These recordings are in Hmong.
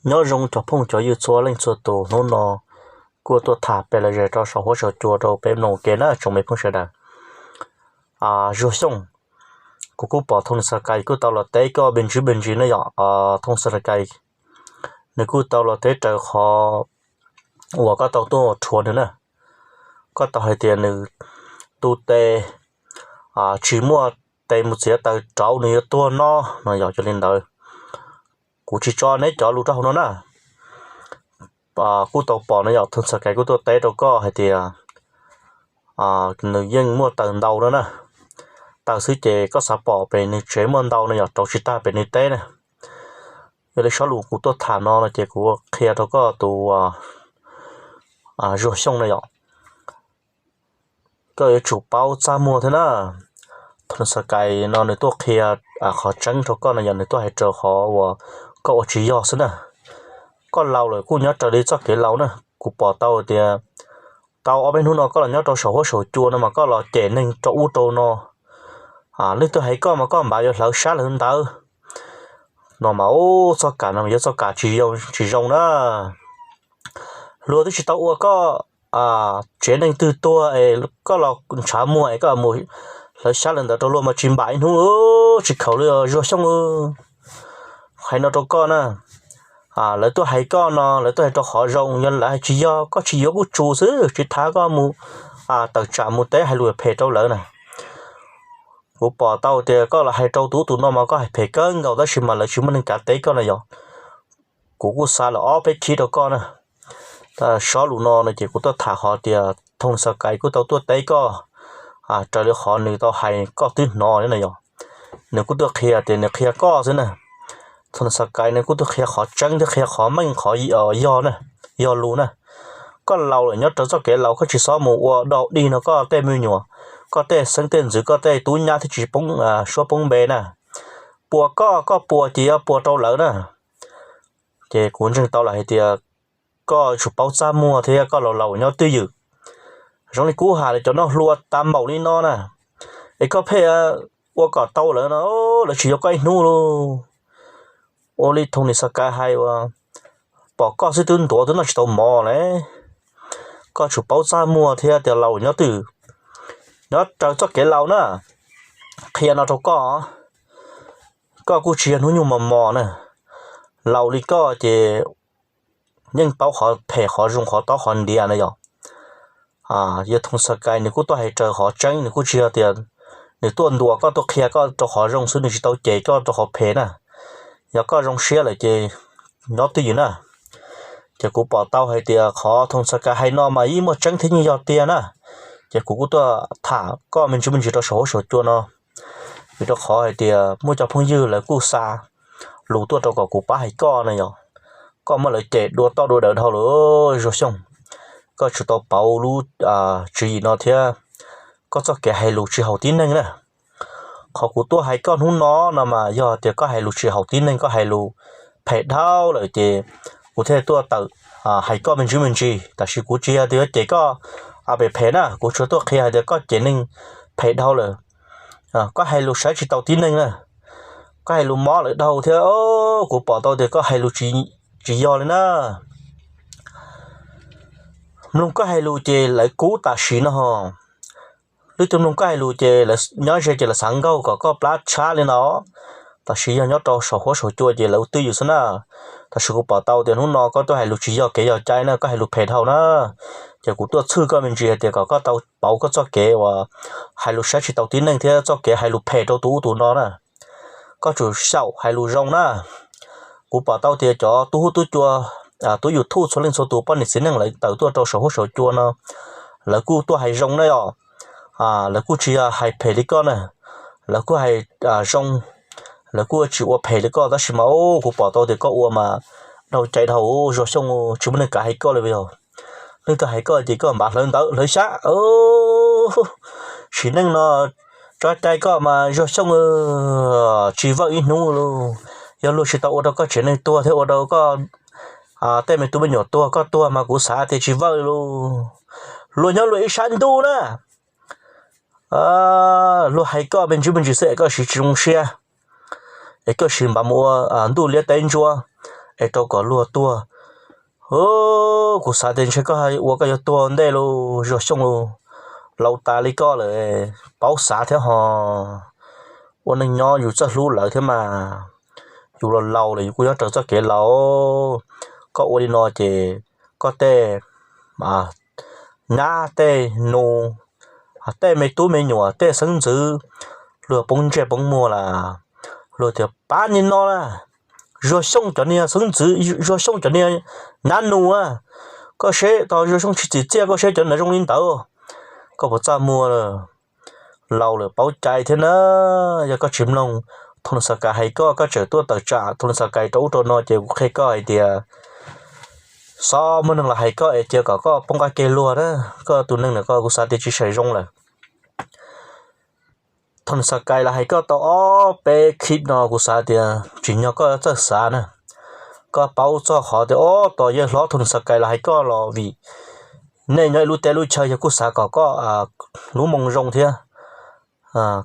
Nyob zoo cov phooj cov ywg txhua leej txhua tus, hnub no kuj tuaj tham peb lom zem rau saum huab saum cua rau peb mloog ua ke na tsoom me phooj sawv daws. Zuag Xyooj, kuv kuj pom Thoo Nis Xas Kais kuj tau los teb koj me ntsis me ntsis ne yom. Thoo Nis Xas Kais nws kuj tau los teb raws qhov uas koj tau tuaj rhuav nws na. Koj tau hais tias nws tus tes tsis muaj tes mus txiav taws rauv nws yuav tuag no no yog yog li ntawd, kuv tsis tso neb cov lus rau hauv no na. Kuj tau pom no yog Thoo Nis Xas Kais kuj tuaj teb rau koj hais tias nws yeej muaj taws ntau no na. Taws xwb ces koj xav pom pem nws tsev muaj ntau no yog rauv tsis tag pem nws teb na. Yog li zaj lus kuv tuaj tham no no ces kuv qhia rau koj tus Zuag Xyooj no yom, koj yuav tsum paub txaj muag thiab na. Thoo Nis Xas Kais no nws tuaj qhia qhov tseeb rau koj no yog nws tuaj hais raws qhov uas koj ua tsis yog xwb na. Koj laus lawm kuj nyob raws li txoj kev laus na. Kuv pom tau tias tau ob peb hnub no koj los nyob rau saum huab saum cua no mas koj los cem neeg rau ub rau no. Leej twg hais koj mas koj npav yuav hlawv sab hlawv ntawv no mas ub, txoj kam no yog txoj kam tsis zoo na. Luag twb tsis tau ua koj tsev neeg twg tuag es koj los ntshav muag es koj mus hlawv sab hlawv ntawv rau luag mas tsis npaum ib hnub, tsis khaum li Zuag Xyooj. Hais no rau koj na, lawv tuaj hais koj no lawv tuaj hais rau qhov zoo, yog lawv hais tsis yog koj tsis yuav kuj tsuas xwb, tsis thav koj mus tawm tsam mus teb hais lus phem rau lawv na. Kuv pom tau tias koj los hais rau tus ub tus no mas koj hais phem kawg nkaus tab sis mas lawv tsis muaj neeg kav teb koj na yog. Kuv kuj xa lawm ob peb khib rau koj na. Zaj lus no no ces kuv tuaj tham qhov tias Thoo Nis Xas Kais kuj tau tuaj teb koj raws li qhov nws tau hais koj twb hnov na yog. Nws kuj tuaj qhia tias nws qhia koj xwb na. Thoo Nis Xas Kais nws kuj tuaj qhia qhov tseeb thiab qhia qhov meej qhov yog na, yog lus na. Koj laus lawm nyob raws txoj kev laus koj tsis txhob mus ua dog dig no koj tej me nyuam, koj tej xeeb tej ntxwv koj tej tub nyab thiaj tsis poob suab poob npe na. Puas koj, koj puas ces yuav puas rau lawv na. Ces kuv ntseeg tau lawm hais tias koj tsum paub txaj muag thiab koj laus laus nyob twj ywm. Zoo li kuv hais li cov noj hlua tas npaum li no na, es koj pheej ua kom tau lawv no, lawv tsis yuav koj ib hnub lauj. Ua li Thoo Nis Xas Kais hais uas pom koj xwb twb ntuav twb noj tsis tau mov lawm. Koj tsum paub txaj muag thiab tias laus nyob twj ywm, nyob raws txoj kev laus na. Qhia no rau koj, koj kuj tsis yog hnub nyoog mos mos na. Laus li koj ces yeej paub qhov phem qhov zoo qhov tob qhov ntiav na yog. Yog Thoo Nis Xas Kais nws kuj tuaj hais raws qhov tseeb, nws kuj tsis yog tias nws tuaj ntuas koj tuaj qhia koj rau qhov zoo xwb, nws tsis tau cem koj rau qhov phem na. Yog koj zoo siab lawm ces nyob twj ywm na. Ces kuv pom tau hais tias qhov Thoo Nis Xas Kais hais no mas yeej muaj tseeb thiab yeej yog tiag na. Ces kuv kuj tuaj tham koj me ntsis me ntsis rau saum huab saum cua no, vim rau qhov hais tias muaj cov phooj ywg lawv kuj xa lus tuaj rau kom kuv pab hais koj na yog. Koj muab lawv cem dua toj dua dawm dhau lawm Zuag Xyooj. Koj tsum tau pauv lub tswv yim no thiab, koj txoj kev hais lus tsis haum tib neeg na. Qhov kuv tuaj hais koj hnub no no mas yog tias koj hais lus tsis haum tib neeg, koj hais lus phem dhau lawm ces kuv thiaj tuaj tawm hais koj me ntsis me ntsis. Tab sis kuv tsis yog tias yuav cem koj phem phem na, kuv tsuas tuaj qhia hais tias koj cem neeg phem dhau lawm. Koj hais lus saib tsis taus tib neeg na, koj hais lus mob lawv dhau thiab. Kuv pom tau tias koj hais lus tsis yog li na. Mloog koj hais lus ces lawv kub tam sim no ho. Leej twg mloog koj hais lus ces lawv nyob ze ces lawv xav nkaug kom koj plab tshab li no. Tab sis yog nyob rau saum huab saum cua ces lawv twj ywm xwb na. Tab sis kuv pom tau tias hnub no koj tuaj hais lus tsis yog kev yog cai na, koj hais lus phem dhau na. Ces kuv tuaj txhwj koj me ntsis hais tias kom koj tau pauv koj txoj kev uas hais lus saib tsis taus tib neeg thiab txoj kev hais lus phem rau tus ub tus no na. Koj tsum xyaum hais lus zoo na. Kuv pom tau tias cov tub huab tub cua, tub YouTube txhua leej txhua tus poj niam txiv neej lawv tawm tuaj rau saum huab saum cua no, lawv kuj tuaj hais zoo na yom. Lawv kuj tsis yog hais phem li koj na, lawv kuj hais zoo, lawv kuj tsis ua phem li koj. Tab sis mas kuv pom tau tias koj ua mas dhau cai dhau, Zuag Xyooj, tsis muaj neeg kav hais koj li yog. Leej twg hais koj ces koj npav hlawv ntawv hlawv xyab. Sim neej no tso cai koj mas Zuag Xyooj, tsis vawj ib hnub lauj. Yog luag tsis tau ua rau koj tsev neeg tuag thiab ua rau koj tej me tub me nyuam tuag, koj tuag mas kuv xav tias tsis vawj lauj. Luag nyob luag ib sab ntuj na. Luag hais koj me ntsis me ntsis xwb es koj siv tsis zoo siab, es koj siv npav mus ua ntuj liab teb ntsuab, es rau kom luag tuag. Kuv xav tias ntshe koj ua koj yuav tuag ntej lauj Zuag Xyooj lauj, laus tas li koj lawm, paub xav thiab ho. Ua neej nyob yus txawj hlub lawv thiab mas, yus los laus lawm yus kuj nyob raws txoj kev laus. Koj ua li no ces koj tej nyab tej nus, tej me tub me nyuam tej xeeb ntxwv, luag poob ntsej poob muag las, luag tias pab niag no na, Zuag Xyooj cov niag xeeb ntxwv, Zuag Xyooj cov niag nyab nus a, koj seb tau Zuag Xyooj tsis txim txiaj koj seb cov niag zoo li ntawd. Koj puas txaj muag, laus lawm paub cai thiab na. Yog koj tsis mloog Thoo Xas Kais hais koj, koj tseem tuaj tawm tsam Thoo Xas Kais rau ub rau no ces kuv qhia koj hais tias, xob muaj neeg los hais koj es cia kom koj poob qab ke luag na. Koj tus neeg ntawm koj kuv xav tias tsis saim zoo lawm. Thoo Xas Kais los hais koj tau ob peb clip no kuv xav tias tsim nyog koj txawj xav na. Koj paub txog qhov tias ob tos yawg hlob Thoo Xas Kais los hais koj los vim nej nyob ib lub teb lub chaw yog kuj xav kom koj lub moo zoo thiab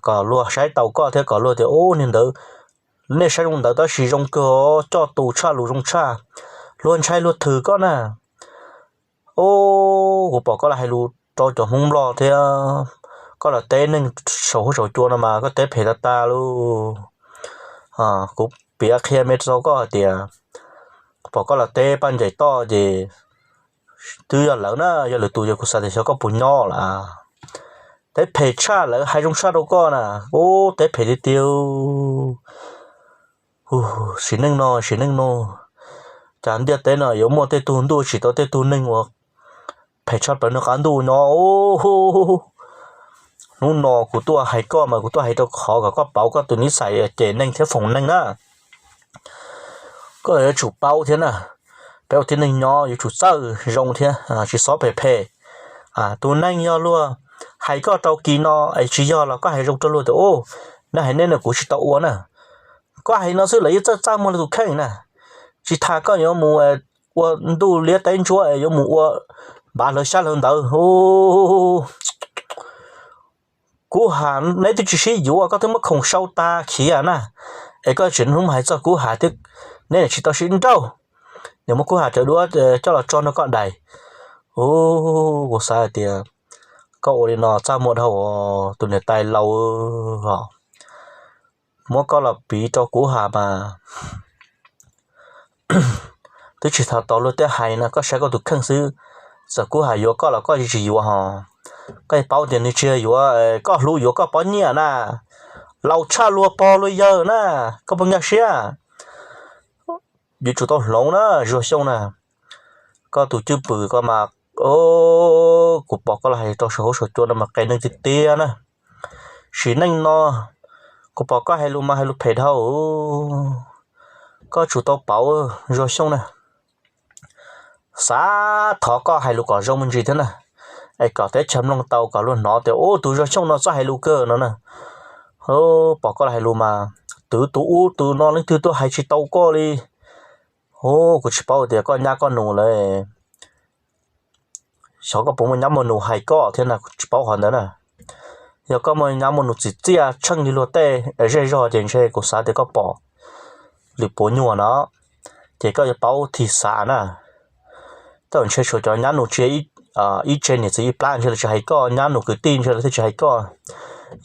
kom luag saib tau koj thiab kom luag tias ub niag ntawd, nej saib zoo ntawd tab sis zoo kawg, coj tus tshaj lus zoo tshaj, luag ntshai luag thwm koj na. Ub, kuv pom koj los hais lus rau cov Hmoob Nplog thiab, koj los teb neeg saum huab saum cua no mas koj teb phem tag tag lauj. Kuv piav qhia me rau koj hais tias, pom koj los teb Paj Ncaim Toj ces twb yog lawv na, yog lwm tus ces kuv xav tias xyov koj puas nyob lawm. Teb phem tshaj lawv hais zoo tshaj rau koj na, ub teb phem tiag tiag. Sim neej no, sim neej no, cas ntiaj teb no yuav muaj tej tug ntuj tsim tau tej tug neeg uas phem tshaj plaws nws qab ntuj nyob. Hnub no kuv tuaj hais koj mas kuv tuaj hais rau qhov kom koj pauv koj tus nib xais cem neeg thiab foom neeg na. Koj yuav tsum paub thiab na, peb ua tib neeg nyob yuav tsum txawj zoo thiab tsis txhob phem phem. Tus neeg yog luag hais koj rau kis no es tsis yog los koj hais zoo rau luag tias, nej hais nej no kuv tsis tau ua na. Koj hais no xwb lawv yeej txawj txaj muag luag tus kheej na. Tsis tas koj yuav mus ua ntuj liab teb ntsuab es yuav mus ua npav hlawv xyab hlawv ntawv. Kub Ha neb twb tsis sib yuav koj twb muab khoom sau tag khiav na, es koj tseem hnub hais txog Kub Ha thiab, neb tsis tau sib nrauj. Nws muab Kub Ha cov duab coj los tso nrog koj daim. Ub, kuv xav hais tias koj ua li no txaj muag dhau, tus niam tais laus os. Muab koj los piv rau Kub Ha mas twb tsis tau luag tej hais no, koj saib koj tus kheej xwb. Txawm Kub Ha yuav koj los koj tsis yuav hos. Koj paub tias nws tsis yuav, koj hlub yuav koj pob nyiaj na, laus tshaj luag pog luag yawg na, koj puas nkag siab? Yuav tsum tau hloov na, Zuag Xyooj na. Koj tus cwj pwm ko mas, kuv pom koj los hais rau saum huab saum cua no mas qias neeg tiag tiag na. Sim neej no kuv pom koj hais lus mas hais lus phem dhau. Koj tsum tau pauv, Zuag Xyooj na. Xav thov koj hais lus kom zoo me ntsis thiab na, es kom teb chaws mloog tau kom luag hnov tias ub tus Zuag Xyooj no txawj hais lus kawg no na. Pom koj los hais lus mas twv tus ub tus no leej twg tuaj hais tsis tau koj li. Kuv tsis paub tias koj nyab koj nus lawm, xyov koj puas muaj nyab muaj nus hais koj thiab na, kuv tsis paub qhov ntawd na. Yog koj muaj nyab muaj nus txim txiaj tsheej li luag tej zej zog ces ntshe kuv xav tias koj pom lwm puas nyuag no, ces koj yuav paub thim xav na. Tej zaum ntshe tshuav cov nyab nus tsis, ib tse niam txiv ib plab ntshe lawv tsis hais koj, nyab nus kwv tij ntshe lawv thiaj tsis hais koj.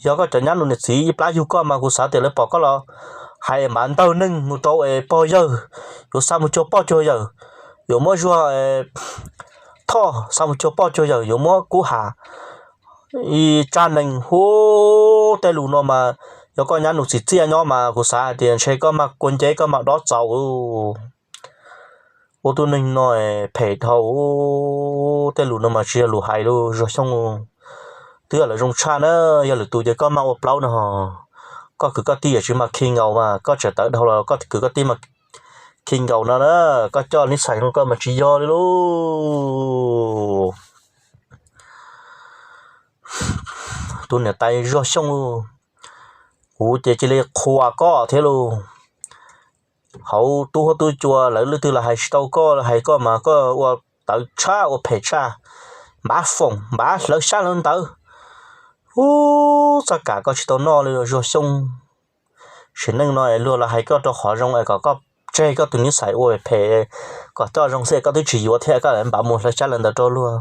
Yog koj cov nyab nus niam txiv ib plab yug koj mas kuv xav tias lawv pom koj los hais npav ntawg neeg mus rau es pog yawg, yuav xa mus cuag pog cuag yawm, yuav muab Zuag Thoj xa mus cuag pog cuag yawm, yuav muab Kub Ha ib tsa nees hu tej lus no mas, yog koj nyab nus txim txiaj nyob mas kuv xav hais tias ntshe koj mag kua nceb koj mag dob txaus. Ua tus neeg no phem dhau, tej lus no mas tsis yog lus hais lawm Zuag Xyooj. Twb yog lawv zoo tshaj na, yog lwm tus ces koj mag ua plaub no ho. Koj kwv koj tij yam tsis mag khi nkaus mas koj tseem tawv dhau los koj kwv koj tij mag khi nkaus no na, koj coj nib xais zoo koj mas tsis yog li lauj. Tus niam tais Zuag Xyooj, kuv ces cia li qhuas koj thiab lauj. Hauv tub huab tub cua lawv leej twg los hais tsis tau koj, hais koj mas koj ua tawv tshaj ua phem tshaj, npav foom npav hlawv xyab hlawv ntawv. Ub, txoj kam koj tsis tau noj li Zuag Xyooj. Sim neej no es luag los hais koj rau qhov zoo es kom koj tseg koj tus nib xais ua phem, kom coj zoo xwb koj twb tsis yuav thiab koj npaj mus hlawv xyab hlawv ntawv rau luag.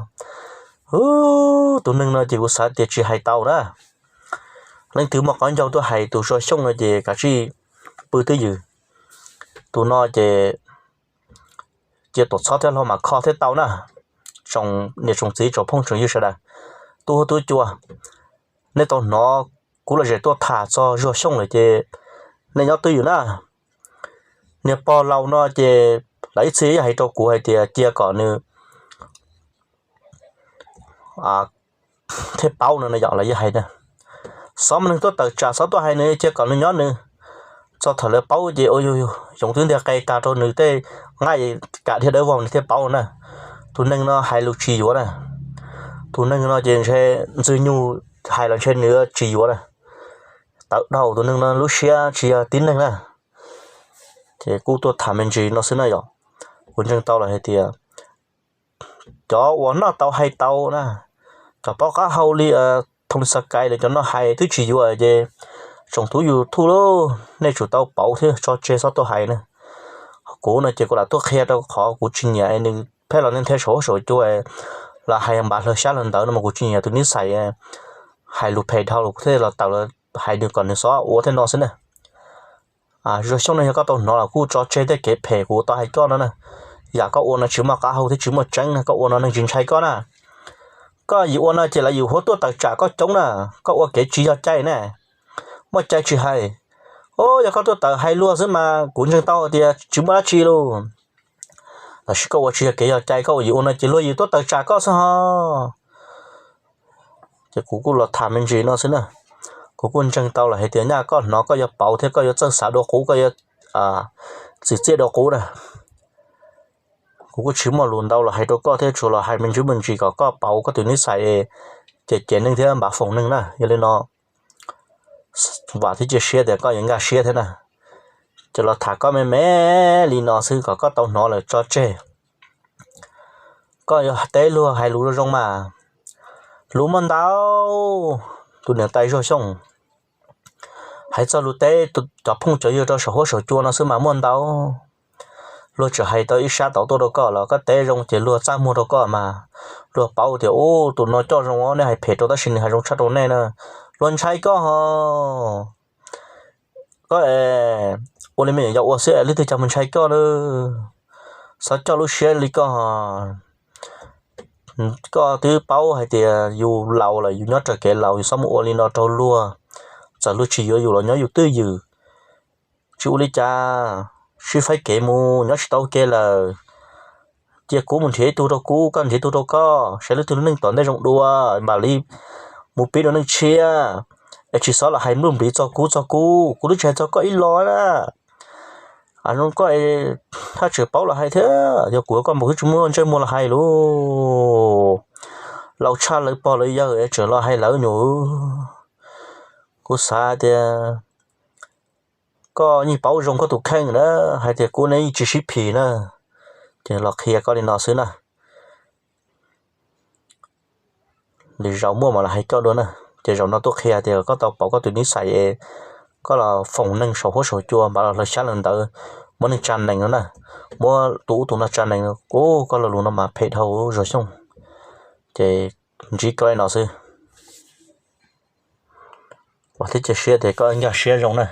Ub, tus neeg no ces kuv xav tias tsis hais tau na. Leej twg muaj qhov ncauj tuaj hais tus Zuag Xyooj no ces kav tsij pw twj ywm. Tus no ces cia tuam txhob thiab hlo mas kho thiab tau na. Tsoom niam tsoom txiv tsoom phooj tsoom ywg sawv daws, tub huab tub cua, nej tau hnov kuv lom zem tuaj tham txog Zuag Xyooj lawm ces nej nyob twj ywm na. Niag pog laus no ces lawv ib txhia yeej hais rau kuv hais tias cia kom nws thiaj paub no na yom, lawv yeej hais na. Xyov muaj neeg tuaj tawm tsam xyov tuaj hais nws cia kom nws nyob nws, txog thaum lawv paub ces ua yoov twb ntiag qe tag rau nws tej nqaij, kam dhia dawb vog nws thiaj paub na. Tus neeg no hais lus tsis yuav na. Tus neeg no ces ntshe Ntxwg Nyug hais los ntshe nws tsis yuav na. Tawv dhau, tus neeg no lub siab tsis yog tib neeg na. Ces kuj tuaj tham me ntsis no xwb na yom. Kuv ntseeg tau lawm hais tias cov uas noj tau hais tau na, cov paub qab hau li Thoos Xas Kais lawv cov no hais twb tsis yuav ces tsoom tub YouTube lauj, nej tsum tau pauv thiab tso tseg txhob tuaj hais na. Kuv no ces kuv lam tuaj qhia rau qhov kuv tsis nyiam nws pheej los nthe saum huab saum cua los hais npav hlawv xyab hlawv ntawv no mas kuv tsis nyiam tus nib xais hais lus phem dhau los kuv thiaj los tawm los hais nws kom nws txhob ua thiab no xwb na. Zuag Xyooj no yog koj tau hnov los kuj tso tseg tej kev phem kuv tau hais koj no na. Yam koj ua no tsis muaj qab hau thiab tsis muaj tseeb na, koj ua no neeg tsis ntshai koj na. Koj yim ua no ces lawv yim huab tuaj tawm tsam koj coob na, koj ua kev tsis yog cai na. Muaj cai tsis hais. O, yog koj tuaj tawm hais luag xwb mas kuv ntseeg tau tias tsis muaj dab tsi lauj. Tab sis koj ua tsis yog kev yog cai, koj ua yim ua no ces luag yim tuaj tawm tsam koj xwb ho. Ces kuv kuj los tham me ntsis no xwb na. Kuv kuj ntseeg tau lawm hais tias nyaj koj hnov koj yuav pauv thiab koj yuav txawj xav dua qub, koj yuav txiv txiaj dua qub na. Kuv kuj tsis muaj lus ntau los hais rau koj thiab, tsuas los hais me ntsis me ntsis kom koj pauv koj tus nib xais ces cem neeg thiab npav foom neeg na. Yog li no vam thiab cia siab tias koj yuav nkag siab thiab na. Ces los tham koj me me li no xwb kom koj tau hnov lawm tso tseg. Koj yuav teb luag hais lus zoo zoo mas, lus muaj ntau. Tus niam tais Zuag Xyooj, hais txog lus teb cov phooj cov ywg rau saum huab saum cua no xwb mas muaj ntau. Luag tseem hais tau ib sab tau tuaj rau koj los koj teb zoo ces luag txaj muag rau koj mas, luag paub tias ub, tus no coj zoo os, nej hais phem rau tab sis nws hais zoo tshaj rau nej na. Luag ntshai koj ho. Koj es ua li me nyuam yaus ua xwb es leej twg coj mus ntshai koj na. Xav coj lub siab li koj ho. Koj twb paub hais tias yus laus lawm, yus nyob raws kev laus, yus txhob mus ua li no rau luag. Txawm luag tsis yuav yus los nyob yus twj ywm. Tsis ua li cas, sib faib kev mus, nyob tsis tau kev lawm. Cia kuv mus nrhiav ib tug rau kuv, koj nrhiav ib tug rau koj, saib leej twg lub neej tom ntej zoo dua, mam li mus pib dua neej tshiab. Es tsis txhob los hais nplij npliv txog kuv, txog kuv, kuv twb tsis hais txog koj ib los na. Zoo koj, thaj tsam paub los hais thiab, yog kuv koj npaum twb tsis muaj ntsej muag los hais lauj. Laus tshaj lawv pog lawv yawg es tseem los hais lawv nyuam. Kuv xav tias koj yeej paub zoo koj tus kheej na, hais tias kuv ne yeej tsis sib phim na, ces los qhia koj li no xwb na. Lwm zaus muaj mam los hais koj dua na. Ces zaum no tuaj qhia tias koj tau pauv koj tus nib xais es koj los foom neeg saum huab saum cua, npav los hlawv xyab hlawv ntawv, muab neeg tsa nees no na, muab tus ub tus no tsa nees, ub, koj lo lus no mas phem dhau Zuag Xyooj. Ces ntsib koj li no xwb. Vam thiab cia siab tias koj nkag siab zoo na.